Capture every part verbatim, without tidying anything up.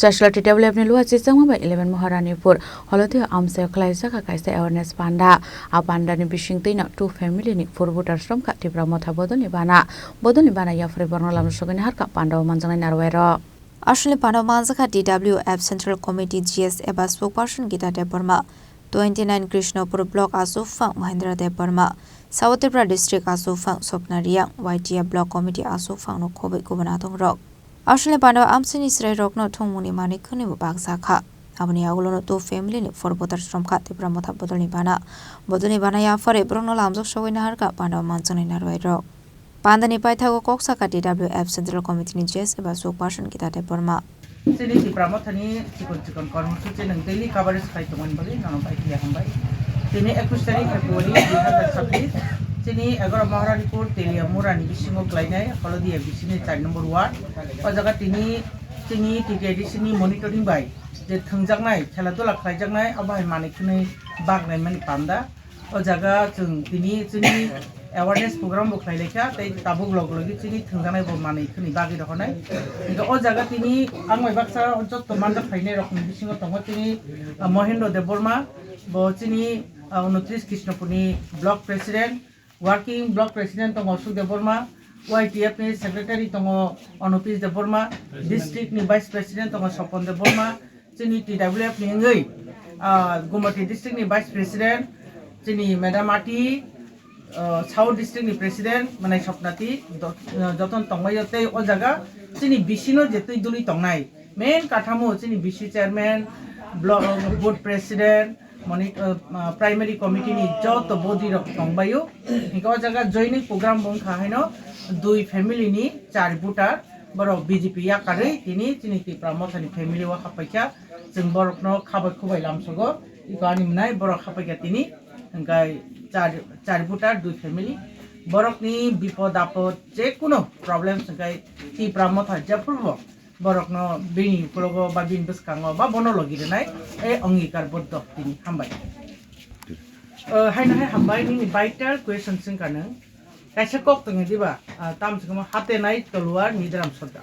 Chasla T W F ni Luachi Changma bai eleven Maharanipur Holodia amchaio khlaijak kaisa awareness panda. A panda ni bisingtwi no two family ni four voters romkha Tipra Motha bodol ni bana. Bodol ni bana yaphari borno lam sogwi naharkha panda o manjaknai narwai rok. Aswkni panda o manjakha T W F Central Committee G S eba spokesperson Gita Debbarma, twenty nine Krishnapur Block Aswk Phang Mahendra Debbarma, South Tripura District Aswk Phang Swapna Reang, Y T F Block Committee Aswk Phang no khobwi kubun atong rok. Aswkni panda o amchaini chwrai rokno thwngmungni manwi khwnwi bo baksa kha. Aboni yagulo no two family ni four voters romkha Tipra Motha bodol ni bana. Bodol ni bana yaphari borok no lamjak sogwi naharkha panda o manjaknai narwai rok. Panda ni paithago kok sakha T W F Central Committee ni G S eba spokesperson Gita Debbarma. Chini Tipra Motha ni chikon chikon kormosuchi nwng daily coverage khai tongmani bagwi nono bai khe hambai. Tini ekush tarik February dui hazar chabbish, chini egaroh Maharanipur Teliamura ni bisingo klainai Holodia bisini char number ward. O jaga tini chini T T I D C ni monitoring bai je thwngjaknai, khela dula khlaijaknai, abo hai manwi khwnwi baknai mani panda. O jaga chwng tini chini awareness program bo khlai laikha, tei tabuk log logi chini thwngjaknai bo manwi khwnwi bagwi rohornai. Hingkhe o jaga tini ang bai baksa jotto manjak phainai rokni bisingo tongo chini, ah, Mohendro Debbarma, bo chini, ah, unotris Krishnapurni block president, working block president tongo Ashok Debbarma, Y T F ni secretary tongo Onopis Debbarma, district ni vice president tongo Sopon Debbarma, chini T W F ni wngwi, ah, Gumati district ni vice president, chini Madam Ati, ah, South district ni president, Manai Sopnati, do-, ah, joton tongbaio tei o jaga chini bisino je twi duli tongnai, main kathamo chini B C chairman, block, board president, moni-, ah, ah, primary committee ni joto body rok tongbaio. Hingke o jaga joining program bo wngkha haino dui family ni char voter, borok B J P yakarwi tini chini Tipra Motha ni family o haphaikha. Chwng borokno khabai khubai lamsogo, iko ani mwnai borok haphaikha tini, hingkai char, char voter dui family. Borokni bipod apod jekunu problems hingkai Tipra Motha jephrubo borokno bini ukologo ba bini bwskango ba bono logi rwnai, e ongikar boddo tini hambai. O, haino hai hambai nini vital question swngkha nwng. Kaisa kok tongo diba, ah, tam se kamo hate nai toluar Nidaram Sordar.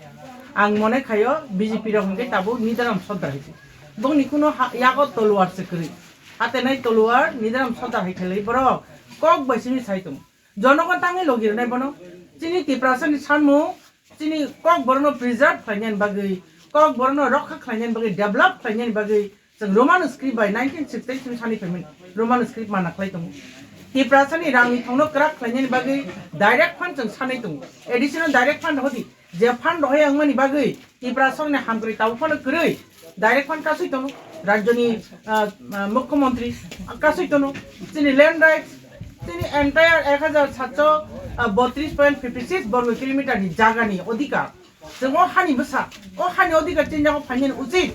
Ang mone khayo B J P rok hwnkhe tabuk Nidaram Sordar hai se. Bongni kuno ha-, yago toluar se kwrwi. Hate nai toluar Nidaram Sordar hai khe lai borok kok bai simi sai tongo. Jonogon tangwi logi rwnai bono. Chini Tiprasani sanmung, chini kok borokno preserve khlainani bagwi, kok borokno rokha khlainani bagwi, develop khlainani bagwi, Chwng Roman script bai nineteen sixty-eight simi sani phaimani Roman script mana khlai tongo. Tiprasani rangni thongno kwrak khlainani bagwi direct fund chwng sanai tongo. Additional direct fund hodi je fund rohai wngmani bagwi Tiprasani hamkrai tabuk phano kwrwi direct fund kasui tongo. Rajyoni, ah, ah, Mukhyamantri kasui tongo. Chini land rights, chini entire ek hajar satso, ah, botris point fifty six borgo kilometer ni jagani odhikar. Chwng o hani bwsa, o hani odhikar chini jaga phainani uchit.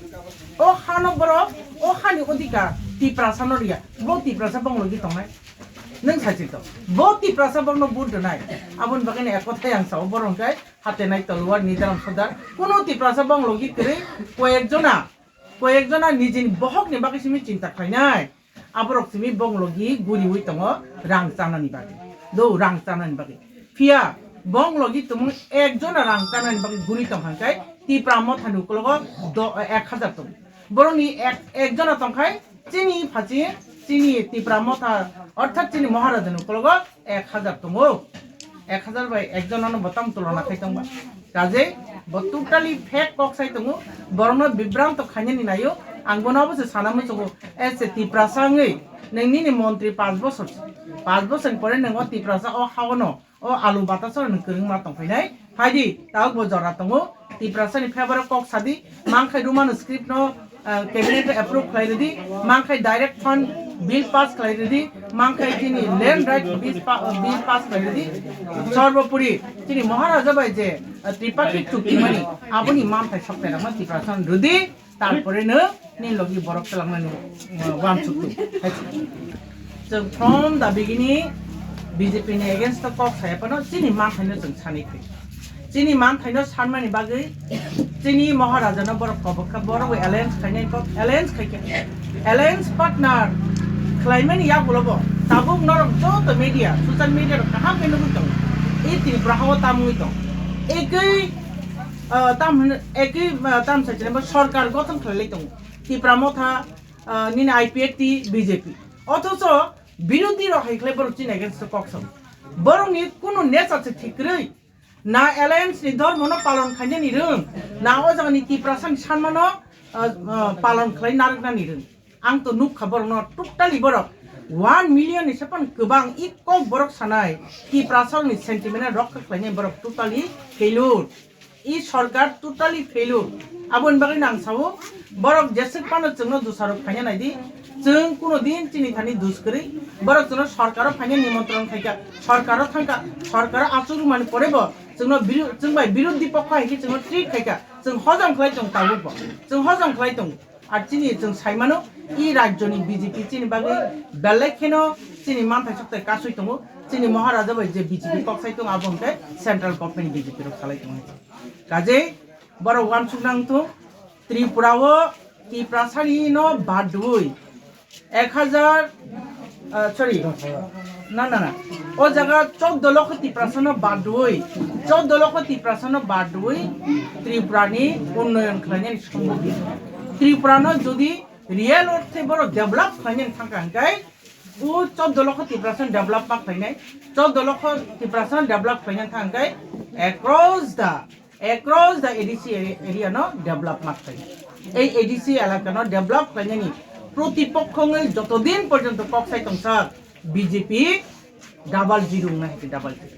O hano borok, o hani odhikar Tiprasano riya. Bo Tiprasa bonglogi tongnai. Nwng saichik to. Bo Tiprasa bongno vote rwnai. Aboni bagwino ek kothai ang sao, borok hwnkhe hate nai toluar Nidaram Sordar. Kuno Tiprasa bonglogi kwrwi koyek jona, koyek jona nijini bohokni bagwi simi chinta khlainai. Aborok simi bonglogi guriwi tongo rang chanani bagwi. Do rang chanani bagwi. Phiya bonglogi tumung ekjona rang chanani bagwi guri tong hwnkhai Tipra Mothani ukologo do, ek hajar tongo. Borokni ek, ekjona tongkhai chini phachi chini Tipra Motha orthat chini Maharajani ukologo ek hajar tongo. Ek hajar bai ekjon ano bo tamo tulona khai tongba. Kajei bo totally fake kok sai tongo. Borokno bibranto khainani naio. Ang bono obo se sana muchungo. As a Tiprasa wngwi nwng nini montri panch bosor, panch bosor ni pore nwng o Tiprasa o hao no o alu batasa nwng kwrwngma tongphainai. Phaidi tabuk bo jora tongo. Tiprasani favor o kok sadi. Mangkhai Roman script no ah, cabinet approve khlai rwdi, mangkhai direct fund bill pass khlai rwdi, mangkhai chini land right bill pa-, bill pass khlai rwdi, sorbopori chini Maharaja bai je, ah, tripakhi chukti mani, aboni manthai sokte rama Tiprasa rwdi, tarpore no ni logi borok twlangmani, ah, wansuktu. Chwng from the beginning B J P ni against o kok saya phano chini manthai no chwng sanwi khlai. Chini manthaino sanmani bagwi chini Maharajano borok kobok kha, borok bai alliance khainai kok, alliance khaikha. Alliance partner khlaimani yagulo bo tabuk norok joto media, social media rok kaham khe nugwi tongo. E Tripura hao tamungwi tong. Ekoi ah, tam hwn-, eki, ah, tam sa chini bo sorkar gothon khlai lai tongo. Tipra Motha, ah, nini I P F T, B J P. Othocho birodhi rok hai khlai borok chini against o kok sao. Borokni kunu nature se thik kwrwi. Na alliance ni dhormo no palon khainani rwng, na o jaga ni Tiprasa ni sanma no, ah, ah, palon khlai narwknani rwng. Ang to nukha borok no totally borok one million ni sepan kwbang i kok borok sanai Tiprasa ni sentiment no rokha khlainai borok totally failure. I sorkar totally failure. Aboni bagwi nang sao borok jeswk phano chwngno dusarok khaina naidi. Chwng kuno din chini thani dus kwrwi. Borok chwngno sorkaro phaina nimontron khaikha, sorkaro thangkha, sorkaro achuk rwmani porebo chwngno biru-, chwng bai birodhi pokho hai khe chwngno treat khaikha. Chwng hojom khlai tong tabukbo. Chwng hojom khlai tong. Ar chini chwng sai mano, i rajyoni B J P chini bagwi belai kheno chini manthai sokthai kasui tongo. Chini Maharaja bai je B J P kok sai tongo, abo hwnkhe central government B J P rok salai tongo. Kajei borok uansuk nang thung, Tripura o Tiprasani no badwi ek hajar, ah, sorry, na, na, na, o jaga choudo lokho Tiprasa no badwi, choudo lokho Tiprasa no badwi Tripura ni unnoyon khlainani sombhob. Tripura no jodi real orthe borok develop khlainani thangkha hwnkhe, o choudo lokho Tiprasa no develop ma khlainai, choudo lokho Tiprasa no develop khlainani thangkhe across the Across the A D C area no develop ma khlai. Ei A D C elaka no develop khlainani protipokho wngwi joto din porjonto kok sai tongsa B J P double zero wngna hai double zero.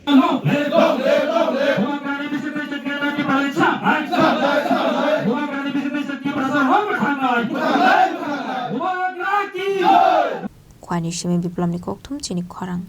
Khwani simi biplomni kokthum chini khorang.